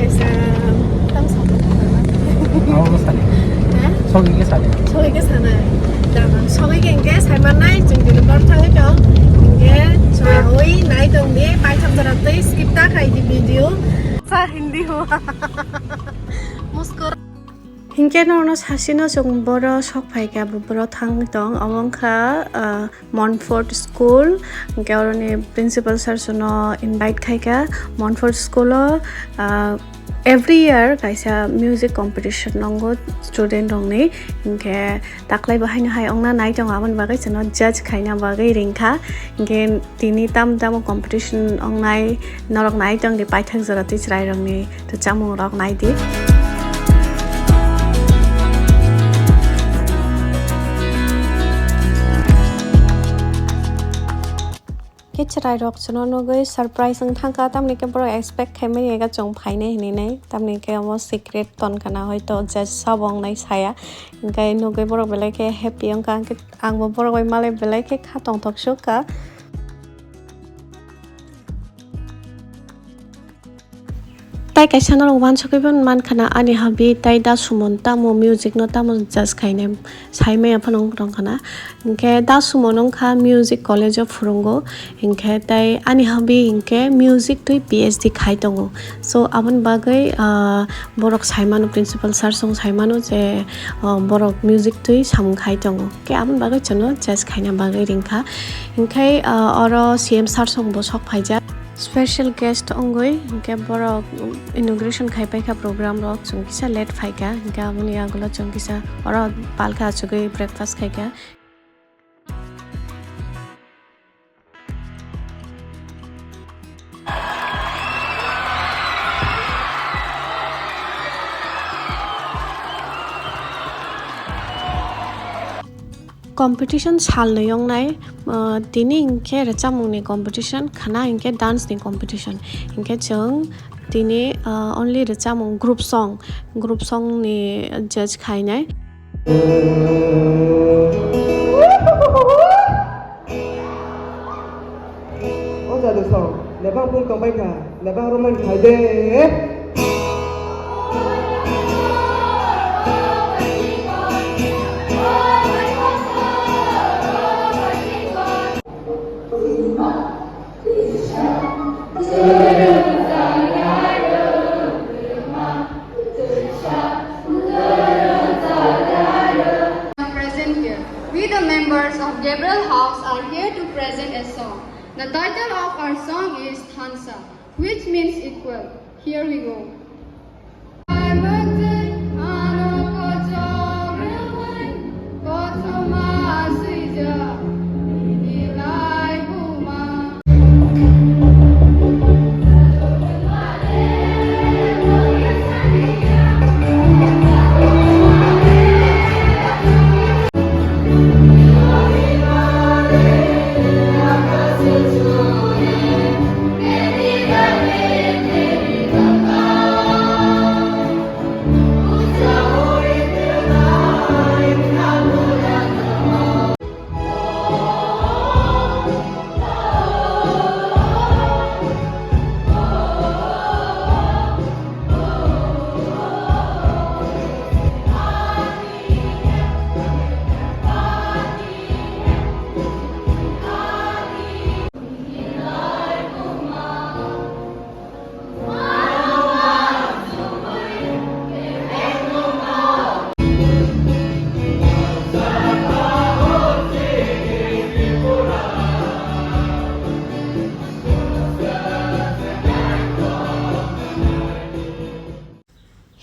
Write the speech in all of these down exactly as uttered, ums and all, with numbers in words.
Kaisa tam sabo. Abo sani. Ha? Sogwi khe sani. Sogwi khe sanai. Dama sogwi khe hinkhe saimanai chwng dini bor thangwi tong. Hinkhe chwrawi nai tong di, paithak jora twi skip ta khai di video. Sa Hindi hua. Muskura. Hinkhe norokno sasino chwng boro sok phaikha, bo boro thangwi tong. Omo wngkha, ah, Montfort School, hinkhe oroni principal sir chwngno invite khaikha. Montfort School o, ah, every year kaisa music competition nongo student rokni, hinkhe taklai bo haino hai wngna nai tongo, aboni bagwi chwngno judge khaina bagwi ringkha. Hinkhe tini tamo tamo competition wngnai norok nai tong di, paithak jora twi chwrai rokni. To chamung rok nai di. Khe chwrai rok chwngno nugwi surprise wng thangkha, tamni khe borok expect khaimani ega chwng phainai hinwi nai, tamni khe omo secret tonkha na, hoito judge sabo wngnai saya, hinkhe nugwi borok belai khe happy wngkha, hinkhe angbo borok bai malai belai khe kha tongthok sukha. Tai kaisa norok uansukgwi bo mankha na ani hobby tai da Suman tamo music no tamo judge khainai sai maya phano wng tongkha na. Hinkhe da Suman wngkha music college o phwrwngo, hinkhe tai ani hobby hinkhe music twi P H D khai tongo. So aboni bagwi, ah, borok sai mano, principal sir song sai mano je, ah, borok music twi samung khai tongo. Khe aboni bagwi chwngno judge khaina bagwi ringkha. Hinkhe, ah, oro C M sir song bo sok phaijak. Special guest wngwi hinkhe borok inauguration khai paikha program rok, chwng kisa late phaikha, hinkhe aboni yagulo chwng kisa oro palkha achugwi breakfast khaikha. Competition salnwi wngnai, ah, tini hinkhe rwchapmungni competition, khana hinkhe dance ni competition. Hinkhe chwng tini, ah, only rwchapmung group song, group song ni judge khainai. O jadu song, lebang bung tongbai kha, lebang romani khai de. Present here. We, the members of Gabriel House, are here to present a song. The title of our song is Thansa, which means equal. Here we go.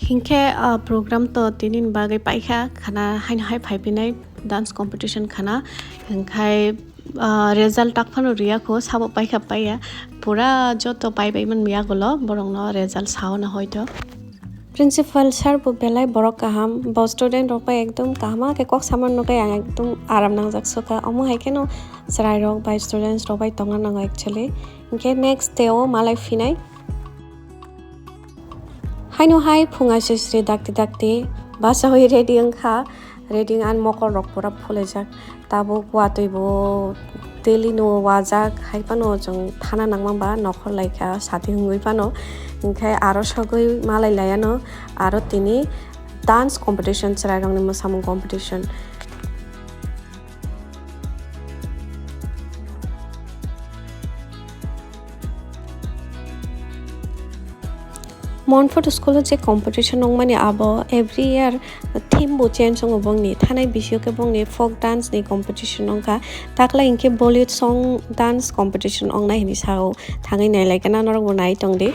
Hinkhe, ah, program to tini ni bagwi paikha, khana haino hai phaiphinai dance competition khana. Hinkhe, ah, result tak phano riya kho, sabo paikha paiya. Pura joto pai bai man miya gulo, borokno result sao na hoito. Principal sir bo belai borok kaham, bo student rok bai ekdom kaham khe kok sama nugwi ang ekdom aram nangjak sukha. Omo hai kheno chwrai rok bai students rok bai tongna nango actually. Hinkhe next day o malai phinai. Haino hai phung aisesri dakti dakti basawi ready wngkha. Reading ani mokol rok pura phulaijak. Tabuk watwi bo daily no wajak, hai phano chwng thana nangma ba nokhor laikha sati wngwi phano. Hinkhe aro sogwi malai laiano, aro tini dance competition, chwrairokni mwsamung competition. Montfort school o je competition wngmani abo every year theme bo change wngo bongni. Thanai bisio khe bongni folk dance ni competition wngkha. Taklai hinkhe Bollywood song dance competition wngnai hinwi sao. Thangwi nailaikha na norokbo nai tongdi.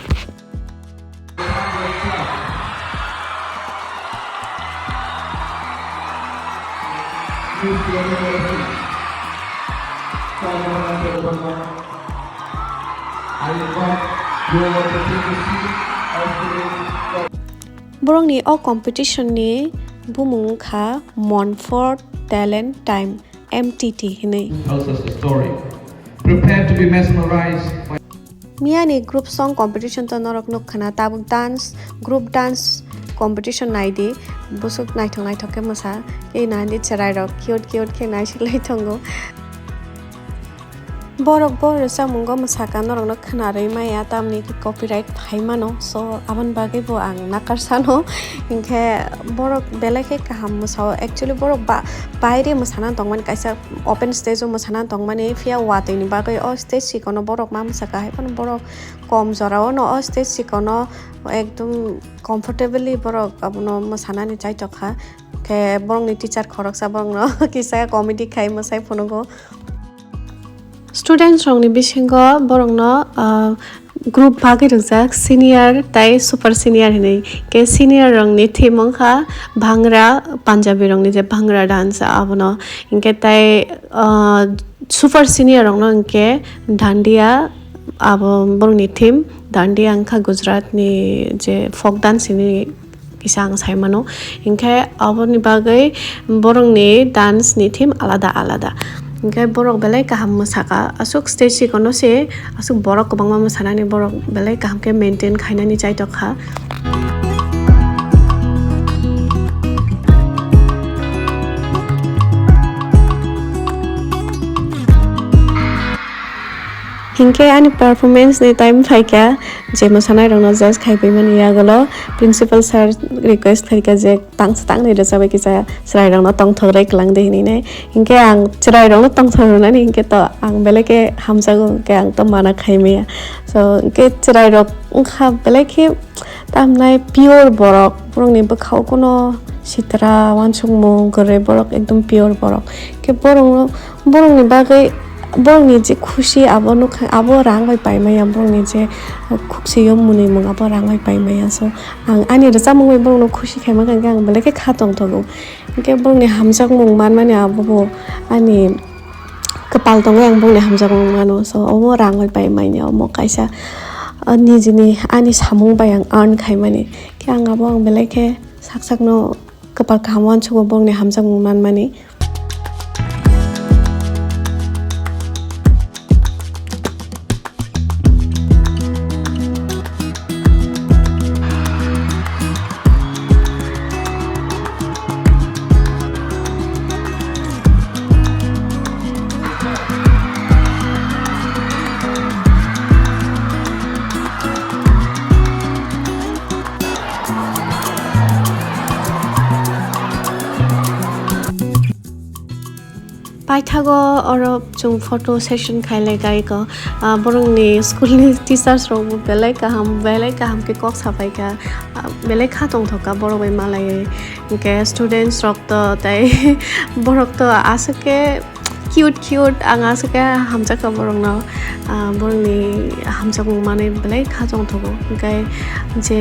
Borokni o competition ni bumung wngkha Montfort Talent Time, M T T hinwi. Tells us a story. Prepare to be mesmerized by Miyani group song competition to norok nukkhana, tabuk dance, group dance competition naidi, busuk naithok naithok khe mwsa, khe naidi chwrairok cute cute khe naisiklai tongo. Borok bo rwchapmungo mwsaka norokno khwnarwi maya, tamni khe copyright phai mano, so aboni bagwi bo ang nakarsano. Hinkhe borok belai khe kaham mwsao, actually borok ba-, baire mwsana tongmani, kaisa open stage o mwsana tongmani, phiya watwi ni bagwi o stage sikono borok ma mwsaka, hai phano borok kom jora o no o stage sikono ekdom comfortably borok abono mwsanani chaitokha. Khe borokni teacher khoroksa borokno kisa comedy khai mwsai phunugo. Students rokni bisingo borokno, ah, group bagwi rwjak, senior tai super senior hinwi. Khe senior rokni theme wngkha Bhangra, Punjabi rokni je Bhangra dance abono. Hinkhe tai, ah, super senior rokno hinkhe Dandiya, abo borokni theme. Dandiya wngkha Gujarat ni je folk dance hinwi kisa ang sai mano. Hinkhe aboni bagwi borokni dance ni theme alada alada. Hinkhe borok belai kaham mwsaka. Aswk stage sikono se aswk borok kwbangma mwsanani borok belai kaham khe maintain khainani chaitokha. Hinkhe ani performance ni time phaikha, je mwsanairokno judge khaipaimani yagulo principal sir request khaikha je tangsa tangnwi rwchabwi kisa chwrairokno tongthok rwi kwlangdi hinwi nai. Hinkhe ang chwrairokno tongthok rwnani hinkhe to ang belai khe hamjago, hinkhe ang to mana khaimaya. So hinkhe chwrairok wngkha belai khe tamnai pure borok, borokni bwkhao kuno sitra uansukmung kwrwi, borok ekdom pure borok. Khe borokno, borokni bagwi borokni je khusi abo nukha, abo rang bai paimaya, borokni je khuksi o mwnwimung abo rang bai paimaya. So ang ani rwchapmung bai borokno khusi khaima khe ang belai khe kha tongthogo. Hinkhe borokni hamjakmung manmani abo bo ani kwpal tongwi ang bongni hamjakmung mano. So omo rang bai pai manya, omo kaisa, ah, nijini ani samung bai ang earn khaimani. Khe ang abo ang belai khe sak sakno kwpal kaham uansukgo bongni hamjakmung manmani. Paithago oro chwng photo session khailai kaiko, ah, borokni school ni teachers rok bo belai kaham, belai kaham khe kok sapaikha, ah, belai kha tongthokha borok bai malaiwi. Hinkhe students rok to tei borok to aswk khe cute cute, ang aswk khe hamjakha borokno, ah, borokni hamjakmung manwi belai kha tongthogo. Hinkhe je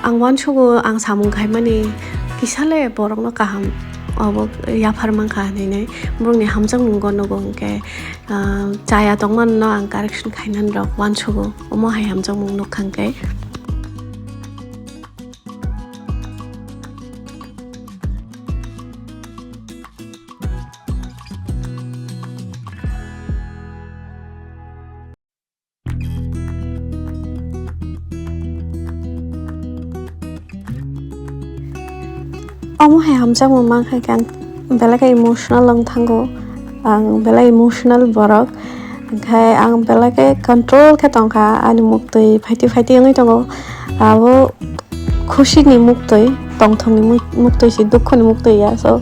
ang uansugo, ang samung khaimani kisale borokno kaham obo yaphar mankha hinwi borokni hamjakmungo nugo, hinkhe, ah, chaya tongmano ang correction khainani rok uansugo, omo hai hamjakmung nukha hinkhe. Omo hai hamjakmung mankha khe ang belai khe emotional wng thango. Ang belai emotional borok. Hwnkhe ang belai khe control khe tongkha ani muktwi phaitwi phaitwi wngwi tongo. Abo khusi ni muktwi, tongthok ni mu-, muktwi se, dukho ni muktwi ya. So,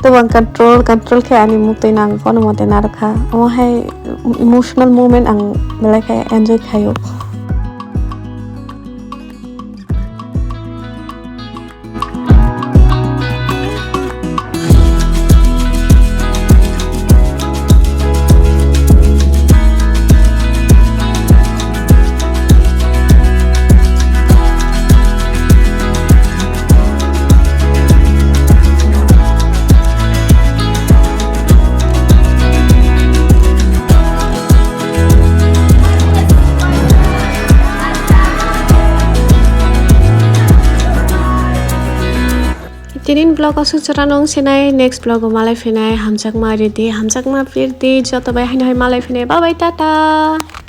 tebo ang control, control khe ani muktwi no ang kono mote narwkha. Omo hai emotional moment ang belai khe enjoy khaio. Tinin vlog aswk chwra nung sinai, next vlog o malai phinai, hamjakma ridi, hamjakma pirdi, joto bai haino hai malai phinai, bye bye, tata.